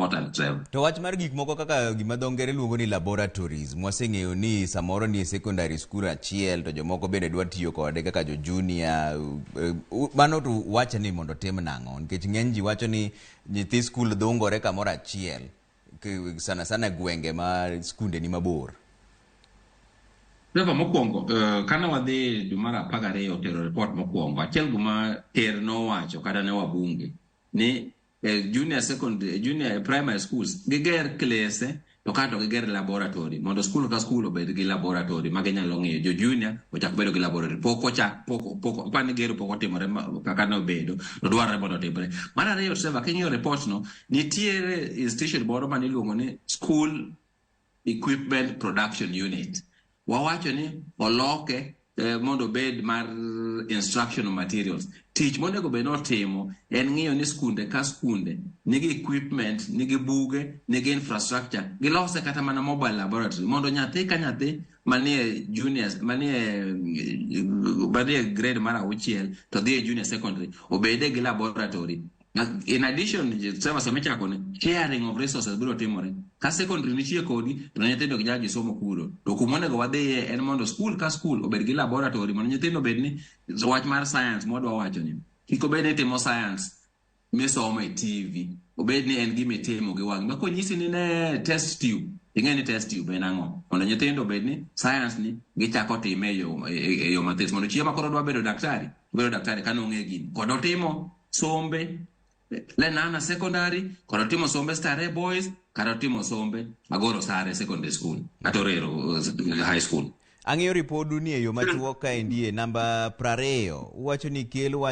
important, Trevor. To wach mar gik moko kaka gima dho ngere luongo ni laboratories, mwaseng'eyo ni samoro ni e secondary school achiel to jomoko bende dwa tiyo kode kaka jo junior, mano to wache ni mondo tim nang'o? Nikech ng'eny ji wacho ni nyithi skul dhungore kamoro achiel, sana sana gwenge ma skunde ni mabor. Trevor, mokwongo, kane wadhi dwe mar 12 tero report mokwongo, achiel gima ker nowacho kata ne wabunge ni junior secondary, junior primary schools giger klese to kato giger laboratory mondo skul ka skul obed gi laboratory ma ginyalo ng'iyo. Jo junior ochak bedo gi laboratory, pok ochak, pok pani gero pok otimore kaka nobedo to dwarore mondo otimre. Mar ariyo, Trevor, king'iyo report no, nitiere institution moro mane iluongo ni School Equipment Production Unit. Wawacho ni oloke mondo obed mar instructional materials. Tich monego bed ni otimo en ng'iyo ni skunde ka skunde nigi equipment, nigi buge, nigi infrastructure, gilose kata mana mobile laboratory mondo nyathi ka nyathi manie juniors, manie grade mar 6 to dhi e junior secondary obede gi laboratory. In addition, Trevor, sama ichako ni sharing of resources biro timore. Ka secondary nitie kodi to nyithindo ok nyal dhi somo kuro. To kuma onego wadhiye en mondo skul ka skul obed gi laboratory mondo nyithindo obed ni wach mar science mwadwa wacho ni kik obed ni timo science misomo e TV, obed ni en gima itimo gi wang'i. Ma konyisi ni ne test tube, ing'e ni test tube en ang'o. Mondo nyithindo obed ni science ni gichako time e yo mathis. Mondo chieng' ma koro odwa bedo daktari, obedo daktari ka nong'e gini. Kod otimo sombe Lenana Secondary, kod otimo sombe Starehe Boys, kata otimo sombe Agoro Sare Secondary School, kata Orero High School. Ang'iyo ripodu ni e yo machuok kaendi e namba 20, uwacho ni kel wach